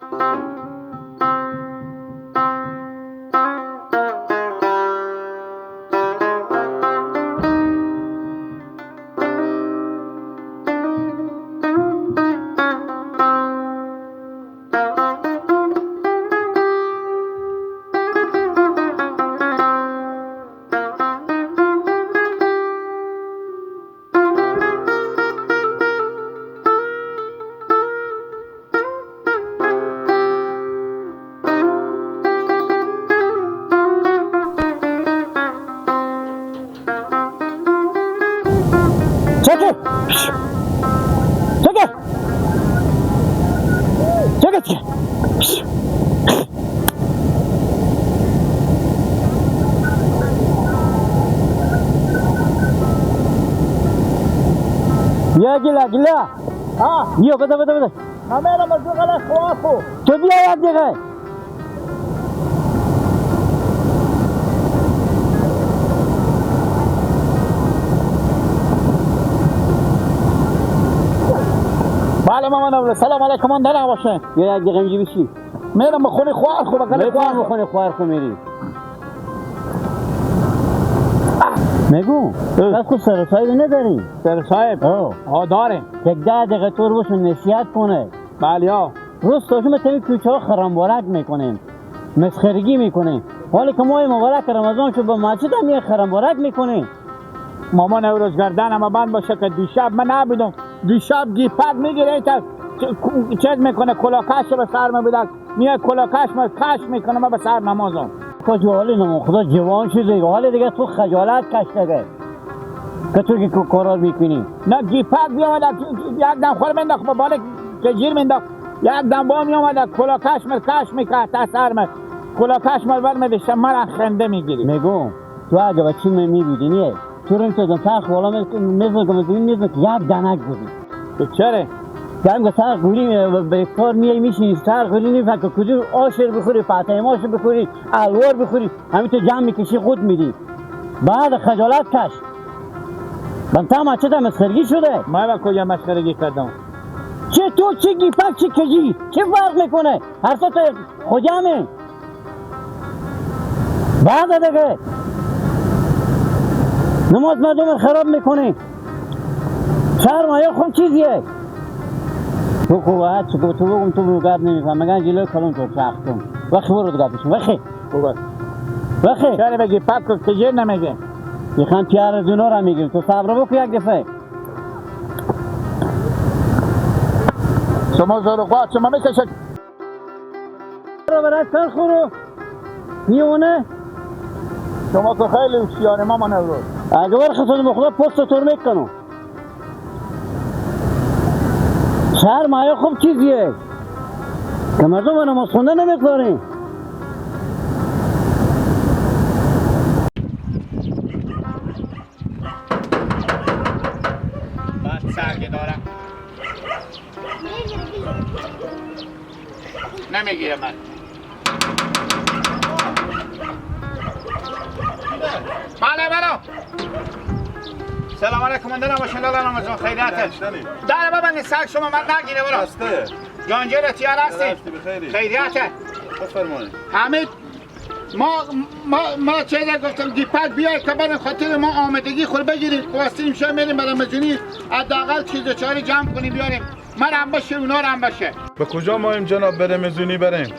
یا گلا گلا ها بیا بده بده بده همه را مزدوق خوافو تو بیا یک دقیقه بله مامان اول سلام علیکم من دارم باشه بیا یک دقیقه اینجا بشی میرم به خونه خوار خو بغل میخوام خوار بخونه خوار خو میری میگو بس خود سر صاحب نداری سر صاحب ها داریم یک 10 دقیقه طور باشه نصیحت کنه. بله ها روز تاشو مثل کوچه ها خرمبارک میکنیم، مسخرگی میکنیم. حالا که ماه مبارک رمضان شد با مسجد هم یه خرمبارک میکنیم. مامان روز گردن اما بند باشه که دیشب من نبودم. دیشب گیپک میگیره تا چیز میکنه، کلاکش به سر میبودک میاد کلاکش ما کش میکنه ما به سر نمازم. کجا حالی نمو خدا جوان شده حالی دیگه تو خجالت کشته که تو که کارا میکنی. نه گیپک بیامد یک دم خور منداخت با بالا که گیر منداخت، یک دم با میامد کلاکش مر کش میکرد تا سر مر کلاکش مر بر میدشت مرا خنده میگیری. میگم تو اگه بچه میبودی نیه تو رو میتونم سر خوالا میزنم که میزنم که یک دنک بودی. چرا؟ گرم که سر قولی به کار میای میشینی سر قولی نمیفهم که کجا آشر بخوری، پتایم آشر بخوری، الوار بخوری، همین تو جمع میکشی خود میدی. بعد خجالت کش. من تا ما چه مسخرگی شده؟ ما با کجا مسخرگی کردم؟ چه تو چه گیپک چه کجی چه فرق میکنه؟ هر سه تا خجامه. بعد دیگه نماز مردم خراب میکنی. سرمایه خون چیزیه. تو خوبه هرچی که تو بگم تو بگم نمیفهم. مگن جلوی کلون تو چرخ کن. وقتی برو دیگه بشین. وقتی خوبه وقتی چرا بگی پک که گیر نمیگه؟ میخوام پیار زونا را میگیم تو صبر بکن یک دفعه. شما زور قوات شما میکشد رو برای سر خورو میونه. شما که خیلی هوشیاره مامان رو. اگه برخصون بخدا پست تو میکنم. سرمایه خوب چیزیه که مردم نماز خونده نمیگذاریم. بعد سرگه دارم نمیگیره من. بله بله سلام علیکم من دارم باشین لالا نمازون خیریته داره بابا سگ شما من نگیره برو جانجر تیار هستیم خیریته بفرمایید. همه ما چه گفتم دیپک بیای که برای خاطر ما آمدگی خود بگیریم خواستیم شما میریم برای مزونی حداقل چیز چاری جمع کنیم بیاریم. من هم باشه اونا هم باشه. به کجا مایم جناب بریم مزونی بریم؟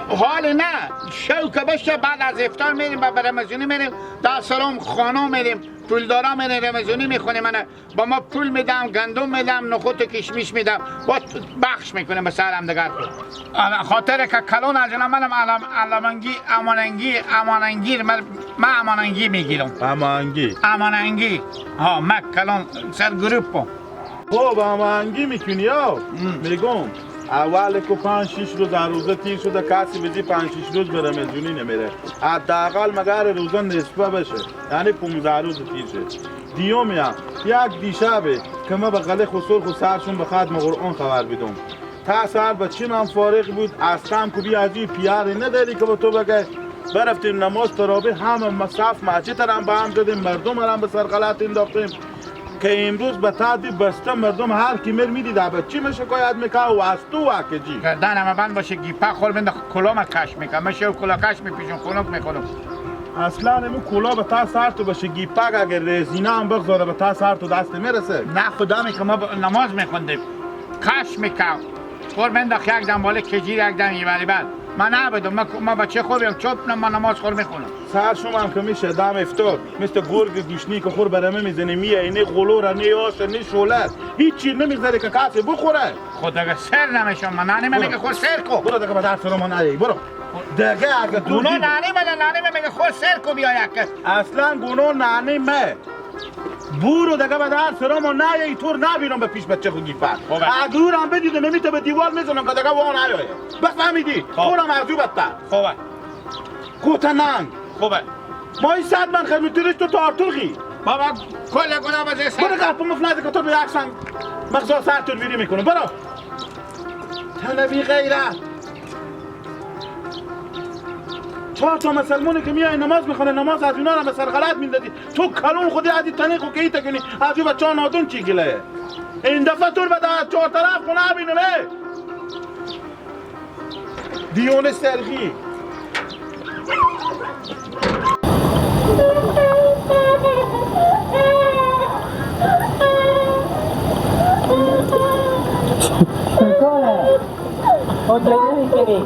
حال نه شو که باشه بعد از افطار میریم به رمضانی میریم در سلام خانه میریم پولدارا میریم رمضانی میخونیم. من با ما پول میدم گندم میدم نخود و کشمیش میدم با بخش میکنیم به سر هم دیگر. خاطر که کلون از جناب منم علمانگی اماننگی اماننگیر من اماننگی میگیرم. امانگی اماننگی ها من کلون سر گروپ. خب امانگی میکنی ها میگم اول که 5-6 روز در روزه تیر شده کسی بزی 5-6 روز به رمضانی نمیره حداقل مگر روزه نصفه بشه یعنی 15 روز تیر شه. دیوم یک دیشبه که ما به قله خسر خو سرشون به ختم قرآن خبر بیدم تا سر بچه من فارغ بود اصلا که بی از این پیاری نداری که به تو بگه. برفتیم نماز تراویح همه مصف مسجد هم به هم دادیم مردم هم به سر غلط انداختیم. که امروز به تعدی بسته مردم هر کی مر میدید به چی می شکایت میکنه و از تو واکجی گردن همه بند باشه گیپه خور بند کلام کش میکنه من کلا کش میپیشم خنک میکنم. اصلا نمی کلا به تا سر تو باشه گیپک اگر رزینه هم بگذاره به تا سر تو دست میرسه. نه خدا میکنه ما نماز میخوندیم کش میکنم خور بنداخت یک دم بالا کجیر یک دم ایوری بعد من نبودم ما بچه خوبیم چوب من نماز خور میخونم. سر شما هم که میشه دم افتاد مثل گرگ گوشنی که خور برمه میزنه میه نه قلوره نه آش نه شوله هیچی نمیذاره که کسی بخوره. خدا که سر نمیشم من ننی میگه خور سر کو. برو دیگه به درس ما ندی برو دیگه اگه تو گناه ننی من ننی میگه خور سر کو بیا یک اصلا گناه ننی مه برو دیگه به درس ما نه اینطور نبینم به پیش بچه خود گیفر اگه هم بدیدم میته به دیوار میزنم که دیگه وان نیایه بفهمیدی خورم از او بدتر. خوبه کوتننگ خوبه ما این صد من خمیتورش تو تارتورخی بابا کل گناه بزه سر برو قرپو مفنده که تو به یک سنگ مغزا سر تور ویری میکنم برو تنه بی غیرت. چهار تا مسلمانی که میای نماز میخونه نماز از اینا رو به سر غلط میندازی تو کلون خودی از این تنیق و که ایتا کنی از او بچه ها نادون چی گله این دفعه تور به چهار طرف خونه بینم دیونه سرخی. چیکاره؟ خود نمی‌کنی؟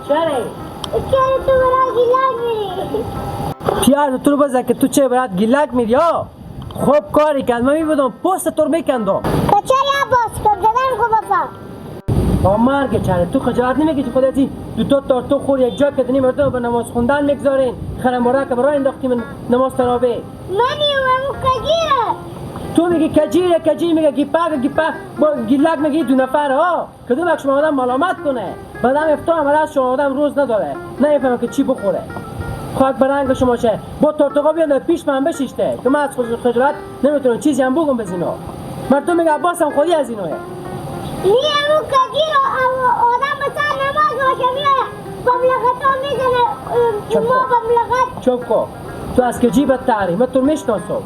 چرا؟ چرا تو برای گیلک میری؟ پیاز تو رو بزن که تو چه برات گیلک میری ها؟ خوب کاری کرد من میبودم پوست تو رو میکندم. چرا عباس کم زدن خو بابا؟ با مرگ چرا تو خجالت نمیکشی خودت دو تا تارتو خور یک جا کردنی مردم به نماز خوندن میگذارین خرمباره که برای انداختیم نماز تراویح. من یوم کجیره. تو میگی کجیره کجیر میگه گیپک گیپک با گیلک میگی دو نفر ها کدوم یک شما آدم ملامت کنه بعدم افطار هم از شما آدم روز نداره نمیفهمه که چی بخوره. خاک برنگ شما چه با تارتوقا بیان پیش من بشیشته که من از خجالت نمیتونم چیزی هم بگم به اینا. مردم میگه عباس هم خودی از اینوه. میگه اون کجیر آدم به سر نماز باشه میاد بملغت ها میزنه ما بملغت. چوب کن تو از کجی بدتری من تو میشناسم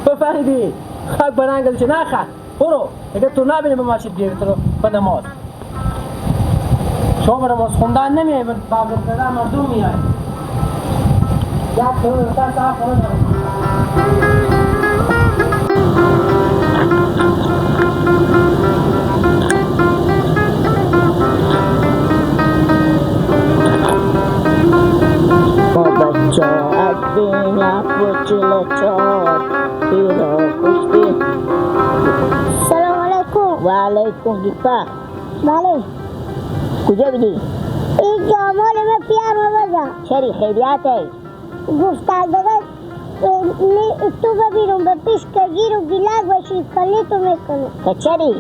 بفهمیدی خاک برنگ چه نه خاک برو اگه تو نبینی به مسجد بیاری تو به نماز شما به نماز خوندن نمیای به بابل کردن مردم میای یک تو تا تا خونه. بچه از بین 44 تیرا کشتی. سلام علیکم. و علیکم گیپا. بله کجا بودی؟ این جامال من پیار بزن. چری خیریت؟ گفتن دیگه تو ببینم به پیش کجیر و گیلک باشی کلی تو میکنی. که چری؟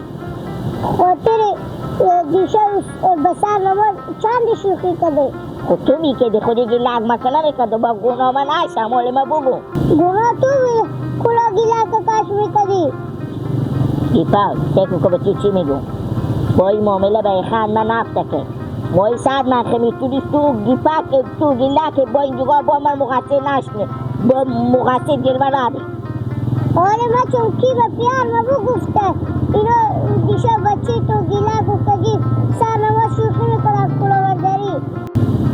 خاطر دیشب به سر نماز چند شوخی کردی؟ خب تو میکردی خودی گیلک مکنه میکرد با گناه من هست مال ما بگو. گناه تو کلا گیلک کش میکردی. گیپا فکر که به تو چی میگم با این معامله به خند من نفته که مای صد من خمیتونی تو گیپک تو گیلک با این جگاه با من مقصر نشنه با مقصر گلوه ندی. آره من چون کی به پیار ما بگفته اینا دیشب بچه تو گیلک و کجی سر نماز شوخی میکنن کلاورداری.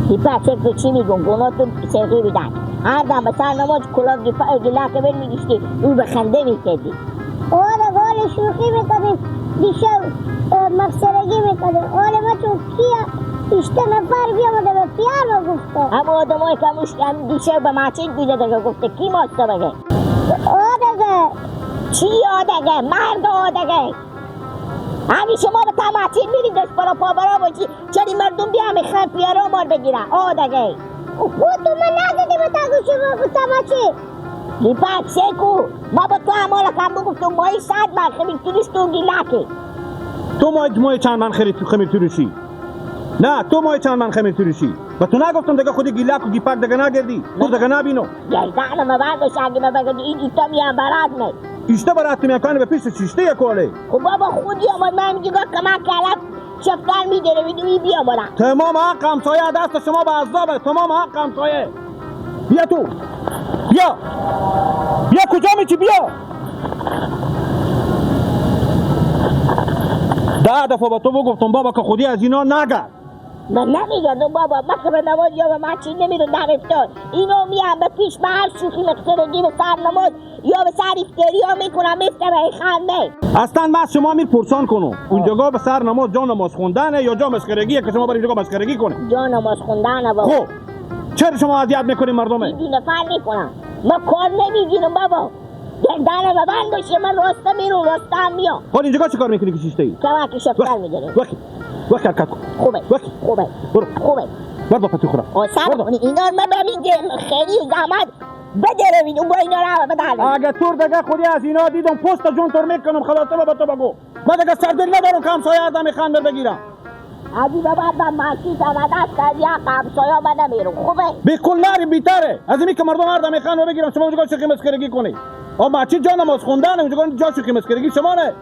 گیپک فکر چی میگم گناه تو سرقی بیدن هر دم به سر نماز کلا گیلک بر میگشتی او به خنده میکردی. آره حال شوخی میکنیم دیشب مقصرگی میکنیم. آره ما چون کیه اشته نفر بیامده به پیار ما گفته. هم آدم های که هم دیشب به مسجد بوده دیگه گفته کی ماسته بگه؟ آدگه. چی آدگه؟ مرد آدگه. همین شما به تا مسجد میرید دست برا پا برا باشی چرا مردم بیا میخوان پیارا مار بگیرن آدگه. خود تو من نزدی به تا گوشی به تا مسجد. گیپک سیکو ما با تو همالا کم بگفتم مایی صد من خمیر توریش تو گیلکه. تو مای چند من خمیر توریشی؟ نه تو مای چند من خمیر توریشی و تو نگفتم دیگه خودی گیلک و گیپک دیگه نگردی تو دیگه نبینو. گردن ما برداشت اگه ما بگردی این ایتا میام برات می ایشته برات میکنه به پیش چیشته یک کوله. خب بابا خودی آمد من میگه کمک کلب شفتر میداره میدونی بیا بالا. تمام حق همسایه دست شما به عذابه تمام حق همسایه. بیا تو، بیا بیا، کجا میچی؟ بیا. 10 دفعه با تو بگفتم بابا که خودی از اینا نگرد. من نمیگردم بابا، من که به نماز یا به مسجد نمیرم در افطار. اینو میام به پیش به هر شوخی مسخرگی به سر نماز یا به سر افطاری ها میکنم، مثل به خنده. اصلا من از شما میپرسان کنم اونجا به سر نماز جا نماز خوندنه یا جا مسخرگیه که شما برای اینجا مسخرگی کنه؟ جا نماز خوندنه بابا. خب چرا شما اذیت میکنین مردمه؟ این دو نفر میکنم، من کار نمیگیرم بابا. گردن به بند باشه، من راسته میرم راسته هم میام. خب اینجا چیکار میکنی که شیشته ای؟ کمک شفتر میگیریم. وقتی وقتی حرکت کن. خوبه. وقتی. خوبه. برو. خوبه. برو با پتی خورم. صبر کنی اینا رو من ببین خیلی زحمت بدروید اون با اینا رو بدروید. اگه تور دیگه خودی از اینا دیدم پست جون تور میکنم. خلاصه با تو بگو من دیگه سردل ندارم که همسایه آدم خند بگیرم. از این به بعد من مسجد هم دست از یک همسایه من نمیرم. خوبه؟ بیکل نری بیتره از اینی که مردم هر دم خند بگیرم. شما اونجا شوخی مسخرگی کنی. آ مسجد جا نماز خوندن، اونجا جا شوخی مسخرگی شما نه.